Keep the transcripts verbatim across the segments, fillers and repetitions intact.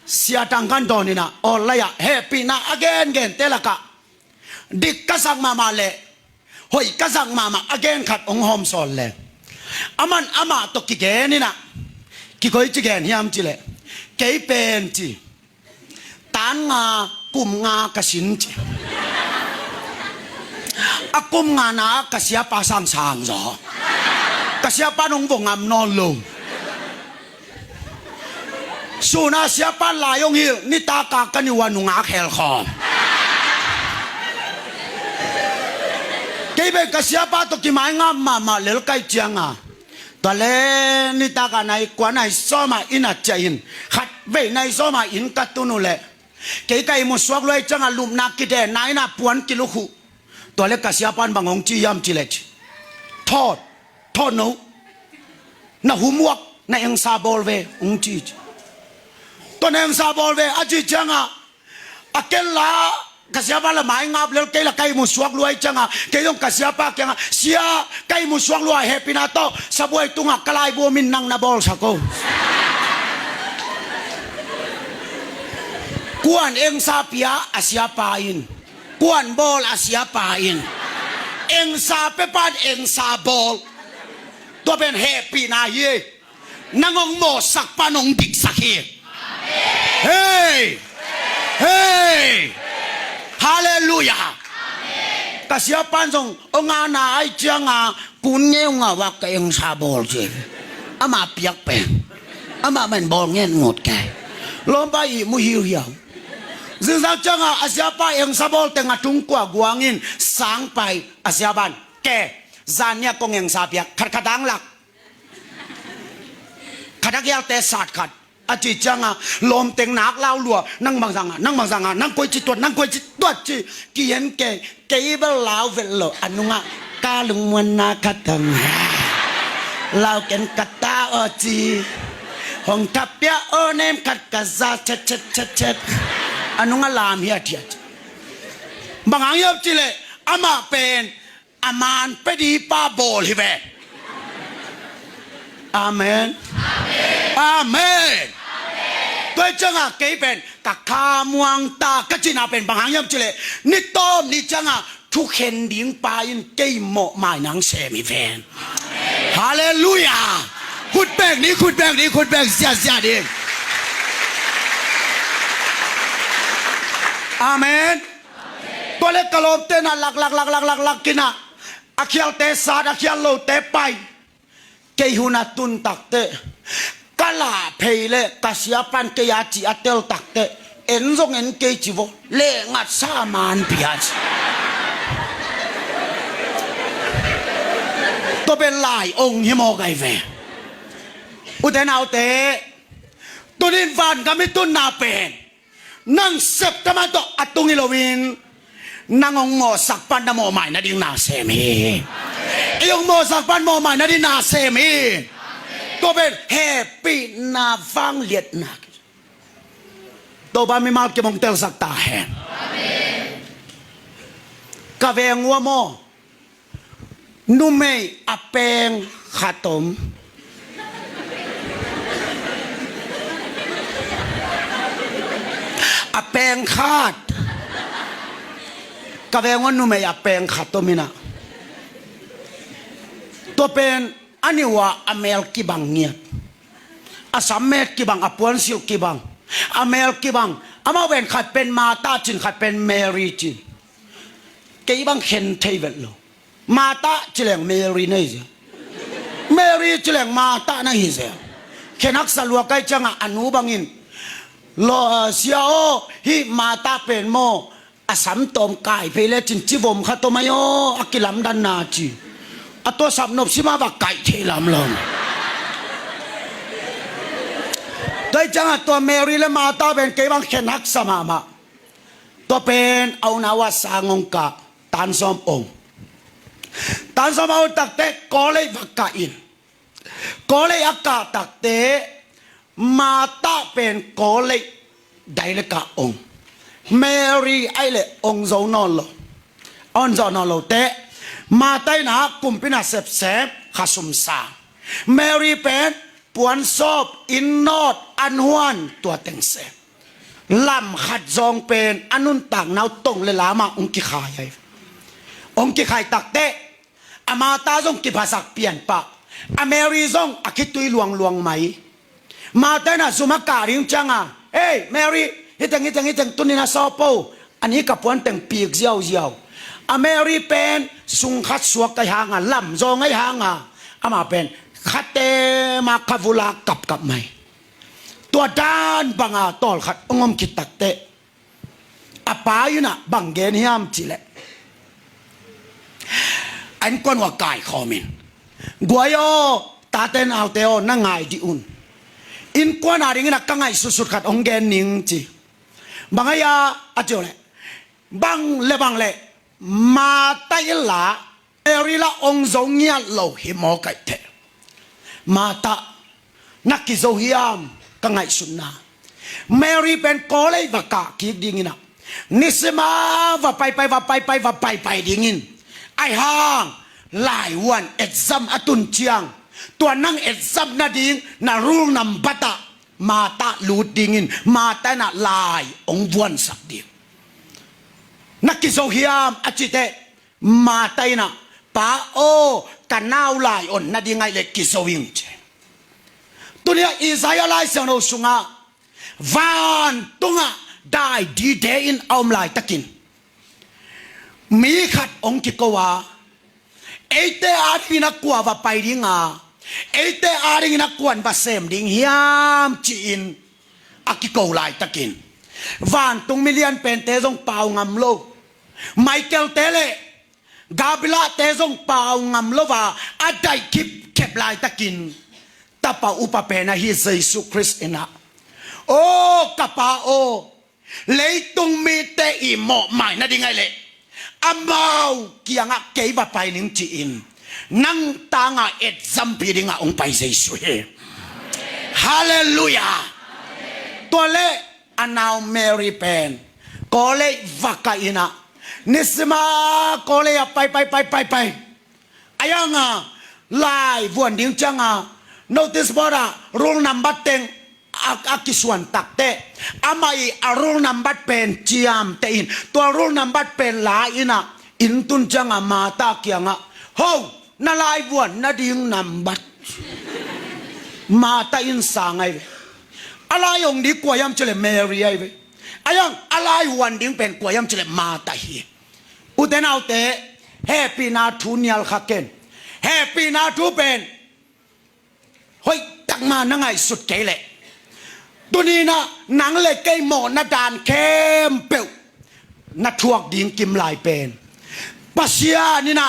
Sia Tang Kan Dawn in ah online ah hehpihna a gengen te lakah dik ka zak mahmah leh hoih ka zak mahmah a gen khat hong hawm sawn leng, aman amah tawh kigen in ah, kikoici gen hiam cih leh, kei pen ci, tan nga kum nga ka sin ci. A kum nga na ka siapa sangsang zaw. Ka siapa nong vong ngam nawn lo. Sun a siapa lai hong hilh, nitak a ka niuh a nungak hel khawm. Kei pen ka siapa tawh kimaingap mahmah lel ka hih ciang a, tua leh nitak a nai kua nai sawm a inn a ciah in, khatvei nai sawm a inn ka tun uh leh, kei ka ihmu suak lua ahih ciang a lupna kidenna in ah puan kilukh uh. Tua leh ka siapa in bang hong ci hiam cih leh ci, thawt, thawt no, na homework, na engsa bawl ve, hong ci ci. Tua na engsa bawl ve a cih ciang a, a ken la ka siapa la maingap lel, kei la ka ihmu suak lua ahih ciang a, kei zong ka siapa kiang a, sia, ka ihmu suak lua, hehpihna tawh sabuai tung ah ka laibu om in, nang na bawlsak o. Kuan engsa pia? A siapa in. Kuan bawl? A siapa in. Engsa pia pan engsa bawl. Tua pen hehpihna hi. Nang hong mawhsak pan hong diksak hi. Hei! Hei! Halleluiah! Ka siapa in zong hong ana ahih ciang a, kun ngeungau a ka engsa bawl ci. Amah piak pen, amah mah in bawl ngen ngut kei. Lawmpa ihmu hiuhiau. Zingsang ciang a, a siapa engsa bawl teng a tung kua guang in sang pai. A siapa in, ke, zan ni a kong engsa piak, khat khat ang lak. Khat a khialte sat khat. A cih ciang a, lawm teng nak lau lua, nang bang zang a, nang bang zang a, nang koici tuat, nang koici tuat ci, ki-en kei, kei bel lau vet lo, a nung ah, ka lungmuanna khat tang, lau ken ka ta aw ci, hong thapia aw nem khat ka za, chet, chet, chet, chet. A nung ah lam hiathiat. Bang hang hiam cih leh, amah pen a man pia ding pa bawl hi ve. Amen. Amen. Tua ahih ciang a kei pen ka kha muang ta ka cihna pen bang hang hiam cih leh, ni tawm ni ciang a thukhen ding pa in kei mawhmai nang sem hi ven. Halleluiah. Khut beng ni, khut beng ni, khut beng ziahziah ni. Amen. Tua leh ka lawmte in ah lak, lak, lak, lak, lak, lak in ah, a khialte sat, a khial lote pai. Kei hun a tun takteh, ka lah phei leh ka siapa in kei a cih a tel takteh, en zong en kei ci vo, leh ngat sa man pia ci. Tua pen lai ong hi mawk ahi ve. Ute naute, tuni in vangam i tunna pen nang sep taman tawh a tung hi loin, nang hong mawhsak pan na mawhmai nading na sem hi. Ei hong mawhsak pan mawhmai nading na sem hi. Tua pen hehpihna vangliatna. Topa mimal kim hong telsak ta hen. Ka veng uh a maw, numei a peng khat om. A peng khat. Ka veng uh a numei a peng khat om in ah, tua pen a niuh ah a mel kibang ngiat. A sammet kibang, a puansilh kibang, a mel kibang. Amau pen khat pen Martha ci-in, khat pen Mary ci-in. Kei bang khen thei vet lo. Martha ci leng Mary na hi zel. Mary ci leng Martha na hi zel. Khen haksa lua ka hih ciangah a nu bangin, "Law, sia aw, hih Martha pen maw, a sam tawm kai phei lecin civom khat om ai aw, a kilamdanna," ci. A tua sapnop sim a va kaih thei lamlam. Tua hih ciangah tua Mary le Martha pen kei bang khen haksa mahmah. Tua pen a unau a sang hong kah, tan sawm ong. Tan sawm a ong takteh college va kah in. College a kah takteh Martha pen college dai le kah ong. Mary ai le ong zo nawn lo. A ong zo nawn lo teh, Martha in a kumpi na sepsep, khasum sang. Mary pen puansawp, inn nawt, an huan, tua teng sem. lam khat zawng pen a nuntakna uh tong le lamah hong kikhai ahi. Hong kikhai takteh a Martha zong kiphasak pian pah, a Mary zong a khitui luangluang mai. Martha in a zum a kah ding ciangin, "Ei, Mary, hiteng hiteng hiteng tunin a sawpo, a ni ka puan teng pik ziauziau." A Mary pen sung khat suak ahi hangin, lam zawng ahi hangin, amah pen khatem a khavul a kapkap mai. Tua dan banga tawlkhat hong om khit takteh a pa in a bang gen hiam cih leh, a innkuan uh a kaikhawm in, "Guai aw, tate naute aw, na ngai dih un. Innkuan a dingin a ka ngaihsutsut khat hong gen ning," ci. "Bang ahi a?" a cih uh leh, "Bang le bang leh Martha in la Mary la hong zo ngiat lo hi mawk ahih teh." "Martha, na kizo hiam?" "Ka ngaihsutna, Mary pen college va kah kik dingin a, nisim a va paipai, va paipai, va paipai dingin, ahi hang laivuan exam a tun ciang, tua nang exam nading na roll number ah Martha lut dingin, Martha in a lai hong vuansak ding. Na kizo hiam?" a cih teh, Martha in a, "Pa aw, ka nau lai hon nading ahih leh kizo ing," ci. Tuni a Isaiah Lai Siangtho sungah vantungah dai dide in a om laitakin mi khat hong kiko a, "Eite a dingin a kua va pai ding a, eite a dingin a kuan va sem ding hiam?" ci-in a kiko laitakin, vantung milian pente zong pau ngam lo, Michael te le Gabriel te zong pau ngam lo a, a daih khipkhep laitakin, tapa upa pen ahi Jesu Khrist in a, "Aw ka Pa aw, leitung mite i mawhmaina ding ahih leh amau kiangah kei va pai ning," ci-in nang tangin exam pi dingin hong pai Jesu hi. Halleluiah. Tua leh a nau Mary pen college va kah in a, nisim a college ah pai, pai, pai, pai, pai. Ahi hangin lai vuan ding ciangin notice board ah roll number teng a, a kisuan takteh, amah ii a roll number pen ciamteh in, tua roll number pen la in a, inn tun ciangin Martha kiangah, "Ho, na lai vuan nading number." Martha in sang ahi ve. A lai hong ding kua hiam cih leh Mary ahi ve. Ahi hang a lai vuan ding pen kua hiam cih leh Martha hi. Ute naute, hehpihna thu nial kha ken. Hehpihna thu pen hoih tak mah na ngaihsut kei leh, tuni in a nang le kei mawhna dan khempeuh na thuak ding kim lai pen, Pasian in a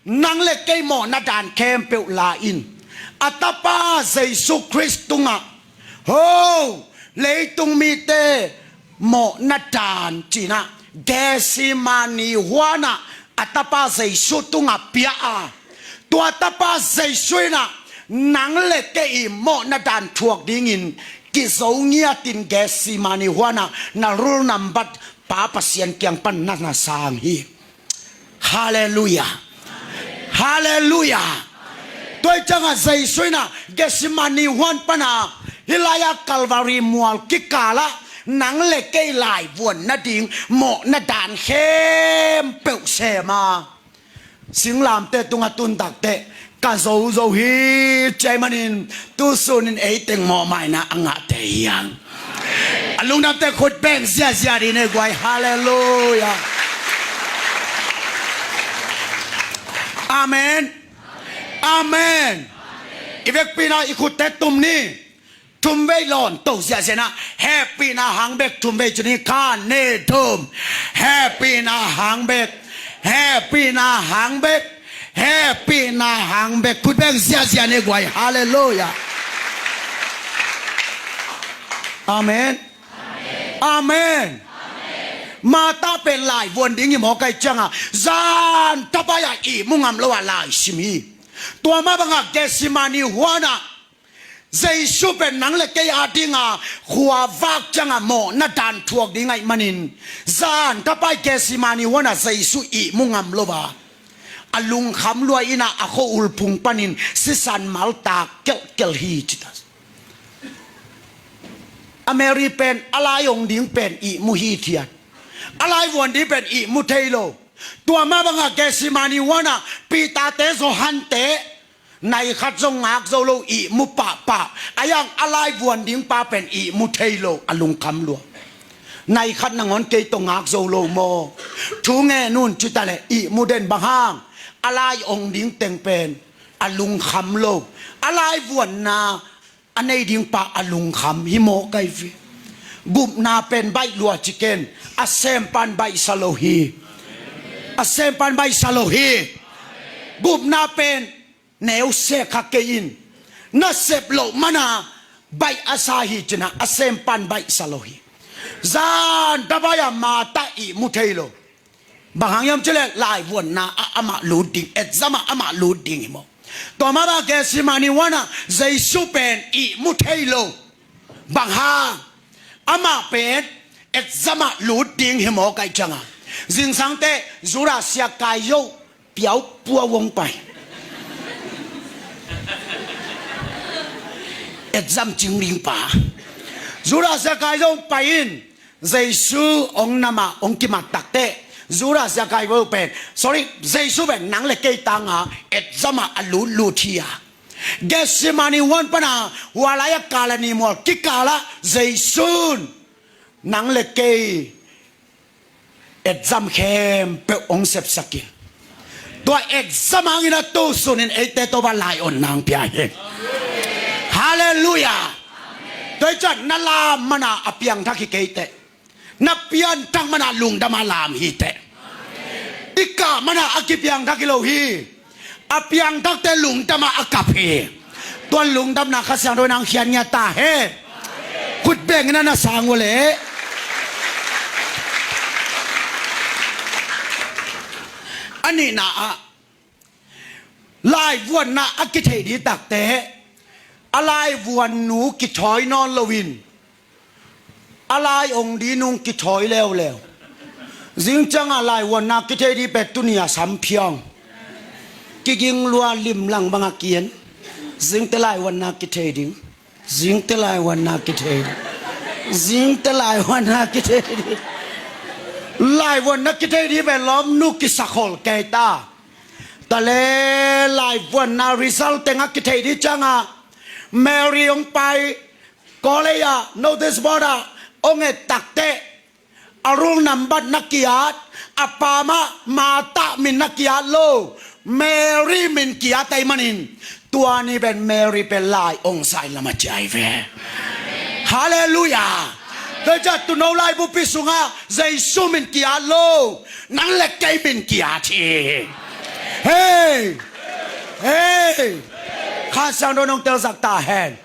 nang le kei mawhna dan khempeuh la in, a Tapa Jesu Khrist tungah, "Ho, leitung mite mawhna dan," ci-in a, Gethsemane huan ah a Tapa Jesu tungah pia a, tua Tapa Jesu in a nang le kei i mawhna dan thuak dingin kizo ngiatin Gethsemane huan ah na roll number Pa Pasian kiang pan na na sang hi. Halleluiah. Halleluiah. Tua ahih ciangin Jesu in a Gethsemane huan pan a, hih lai-ah Calvary mual kikal ah nang le kei lai vuan nading mawhna dan khempeuh sem a, singlamteh tungah tun takteh, "Ka zo zo hi," ci ahih manin, tu sunin ei teng mawhmaina a ngahte hi hang. A lungdamte khut beng ziahziah dih ni guai. Halleluiah. Amen. Amen. I vekpi in a i khutte tum ni. Thum vei lawn to ziahziah in a, hehpihna hang bek thum vei ci ni. Khat, nih, thum. Hehpihna hang bek. Hehpihna hang bek. Hehpihna hang bek. Khut beng ziahziah ni guai. Halleluiah. Amen. Amen. Martha pen lai vuan ding hi mawk ahih ciangin, zan thapai-a ihmu ngam lo-a lai sim hi. Tua mah bangin Gethsemane huan ah Jesu pen nang le kei a dingin khua vak ciangin mawhna dan thuak ding ahih manin, zan thapai Gethsemane huan ah Jesu ihmu ngam lo-a, a lungkham lua in a, a khua-ul phung panin sisan maltak kelhkelh hi ci ta. A Mary pen a lai ong ding pen ihmu hithiat, a lai vuan ding pen ihmu thei lo. Tua mah bangah Gethsemane huanah Peter te, Johan te nai khat zong ngak zo lo, ihmu pahpah. A iang a lai vuan ding pa pen ihmu thei lo, a lungkham lua. Nai khat nangawn kei tawh ngak zo lo maw? Thu ngen un, ci ta leh ihmu den. Bang hang? A lai ong ding teng pen a lungkham lo. A lai vuanna a nei ding pa a lungkham hi maw, ka hi ve. Gupna pen baih lua ci ken, a sempan baihsa lo hi. A sempan baihsa lo hi. Gupna pen neu sek kha kei in, na sep loh mana baih a sa hi cina, a sempan baihsa lo hi. Zan tabai-a Martha ihmu thei lo. Bang hang hiam cileh laivuanna ah amah lut ding, exam ah amah lut ding hi maw? Tua mah bang Gethsemane huanah Jesu pen ihmu thei lo. Bang hang? Amah pen exam ah lut ding hi maw, ka hih ciangah. Zingsangte Judas Iskariot piau pua hong pai. Exam cing ding pa. Judas Iskariot hong pai in, Jesu hong namah hong kimat takteh, Judas Iskariot pen, sorry, Jesu pen nang le kei tanga exam ah a lutlut hi a. Gethsemane huan pana hua lai-a Kalvari mual kikalah Jesu'n nang le kei exam khempeuh hong sepsak in. Tua exam hangin a tusunin eite Topa lai-onna hong pia hi. Halleluiah. Tua hi ciang na lam mana a piangthak hi kei teh. Na pianthak mana lungdam a lam hi teh. I kah mana a kipiangthak hi lo hi. A piangthakte lungdam a a kap hi. Tua lungdamna Kha Siangtho in hong khiat ngiat ta hen. Khut bengin a na sang uh leh. A nihna ah, laivuanna a kithei ding takteh, a laivuannu kithawi nawn loin, a lai ong ding nu kithawi leuleu. Zing ciangah laivuanna kithei ding pen tuni-a samphiang, kiging lua limlang bangah ki-en. Zingte laivuanna kithei ding. Zingte laivuanna kithei ding. Zingte laivuanna kithei ding. Laivuanna kithei ding pen lawmnu kisakholh kei ta. Tua leh laivuanna result tengah kithei ding ciangah Mary hong pai, college ah notice board ah hong et takteh, a roll number na ki-at, a pa mah Martha min na ki-at lo, Mary min ki-at ahih manin, tua ni pen Mary pen lai ong zai lam a ciah hi ve. Halleluiah. Tua hi ciang tuuno laibupi sungah Jesu min ki-at lo, nang le kei min ki-at hi. Hei! Hei! Kha Siangtho in hong telsak ta hen.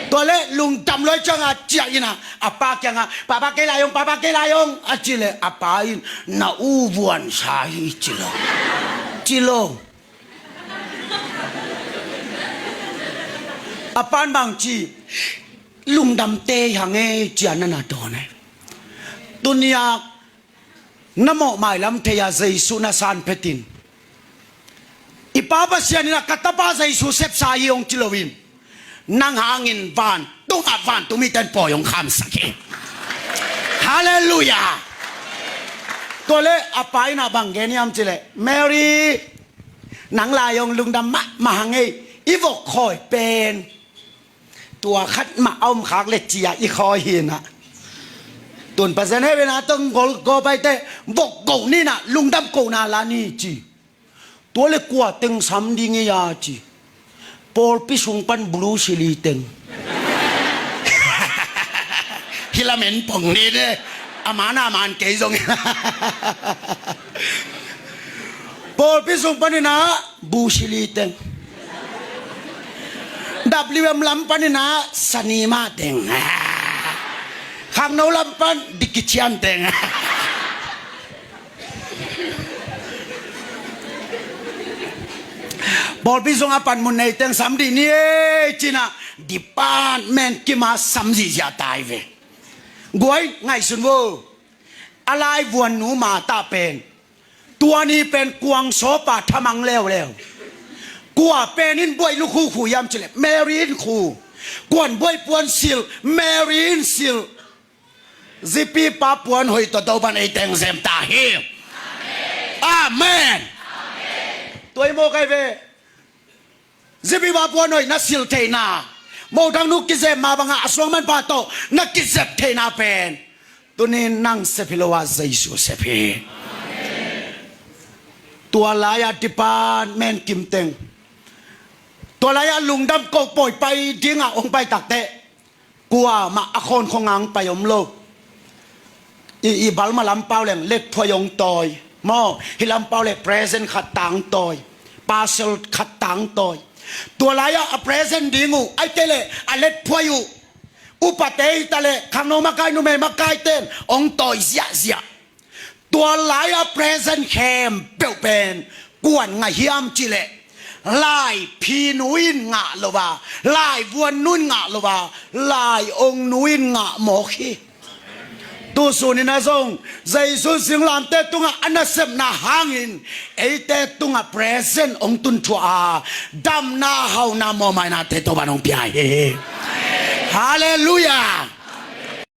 Tua leh lungdam lua ciangah ciah in a, a pa kiangah, "Papa kei lai ong, papa kei lai ong," a cih leh a pa in, "Na u vuansa hi," ci lo. Ci lo. A pa in bang ci, "Lungdam tei hang ei," ci-a na na dawn ei. Tuni-a na mawh mailam thei-a Jesu na san phetin, i Pa Pasian in a ka tapa Jesu sepsa hi hong ci loin, nang hangin vantungah vantung mite in pawi hong khamsak hi. Halleluiah. Tua leh a pa in a bang gen hiam cih leh, "Mary, nang lai ong lungdam mahmah hang ei, i vok khawi pen tua khat mah a om khak leh," ci-a i khawi hi in a. Tun Pasian hehpihna tawh gol go pai teh, "Vok go ni in a, lungdam kohna la ni," ci. "Tua leh kua teng sam ding ei a?" ci. "Pawlpi sung pan Bruce Lee teng." Hih lamen pong ni de. A man a man kei zong. Pawlpi sung panin a Bruce Lee teng. W M lam panin a Sani Ma teng. Khangno lam pan Jackie Chan teng. Pawlpi sungah panmun nei teng sam dih ni ei ci-in a department kim a sam zihziah ta hi ve. Guai, ngaihsun vo. A laivuannu Martha pen, tua ni pen kuang sawpa thamang leuleu. Kua pen in buai lukhu khu hiam cih leh Mary in khu. Kuan buai puan silh, Mary in silh. Zipi pa puan hoih tawh Topan ei teng zem ta hi. Amen. Tua i mawk ai ve. Zipi pa puan hoih na silh theihna, Mo Thang nu kizep mah bangah a suangmanpha tawh na kizep theihna pen tuni nang sep hi lo a, Jesu sep hi. Tua lai-ah department kimteng, tua lai-ah lungdam ko pawi pai dingah hong pai takteh, kuamah a khawnkhong-ah hong pai om lo. I, i Balma lampau leng letphuai hong tawi maw, hih lampau le present khat tang tawi, parcel khat tang tawi. Tua lai-ah a present ding uh, ahih kei leh a letphuai uh, upate hi ta leh khangno makai, numei makaite in hong tawi ziahziah. Tua lai-ah present khempeuh pen kuan ngah hiam cih leh, laiphinu in ngah lo a, laivuannu in ngah lo a, lai-ongnu in ngah mawk hi. Tusun in ah zong Jesu singlamteh tungah a nasepna hangin eite tungah present hong tun thuah a, damna, hauna, mawhmainate Topan hong pia hi. Halleluiah.